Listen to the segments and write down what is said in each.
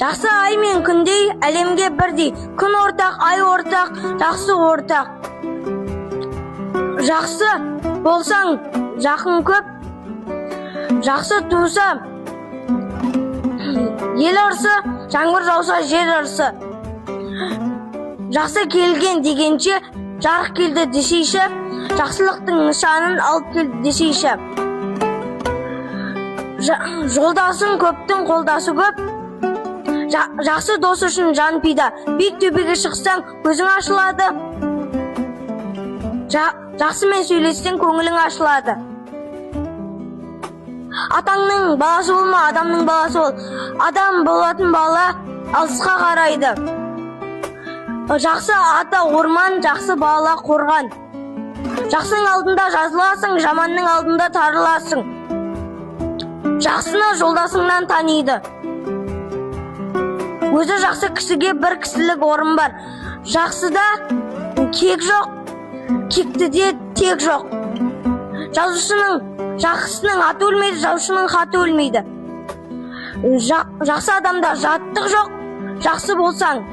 Жақсы ай мен күндей, әлемге бірдей. Күн ортақ, ай ортақ, жақсы ортақ. Жақсы болсаң, жақын көп. Жақсы туса, ел ырысы, жаңбыр жауса, жер ырысы. Жақсы келген дегенше, жарық келді десейші, жақсылықтың нышанын алып келді десейші. Жолдасың көптің қолдасы көп. Жақсы дос үшін жан пида. Биік төбеге шықсаң, көзің ашылады. Жақсымен сөйлессең, көңілің ашылады. Атаңның баласы болма, адамның баласы бол. Адам болатын бала алысқа қарайды. Жақсы ата орман, жақсы бала қорған. Жақсының алдында жазыласың, жаманның алдында тарыласың. Жақсыны жолдасыңнан таниды. Өзі жақсы кісіге бір кісілік орын бар. Жақсыда кек жоқ, кектіде тек жоқ. Жазушының жақсының аты өлмейді, жазушының хаты өлмейді. Жақсы адамда жаттық жоқ, жақсы болсаң,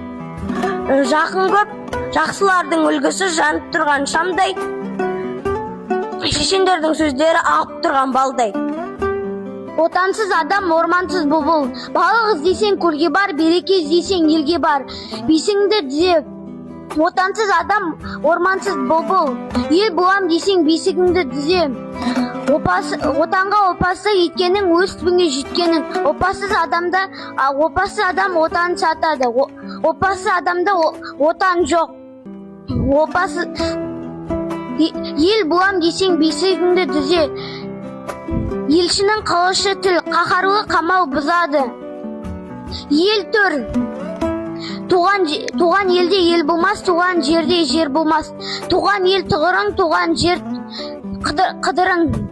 жақын көп. Жақсылардың үлгісі жанып тұрған шамдай, шешендердің сөздері ағып тұрған балдай. Отансыз адам ормансыз бұлбұл. Балық іздесең, көлге бар, береке іздесең, елге бар. Бесігіңді түзе. Отансыз адам ормансыз бұлбұл. Ел болам десең, бесігіңді түзе. Отанға опасыздық еткенің, өз түбіңе жеткенің. Опасыз адамда, опасыз адам отанын сатады. Опасыз адамда отан жоқ. Опасыз ел болам десең, бесігіңді түзе. Елшінің қылышы тіл, қаһарлы қамал бұзады. Ел төр. Туған елде ел болмас, туған жерде жер болмас. Туған ел тұғырың, туған жер қыдырың.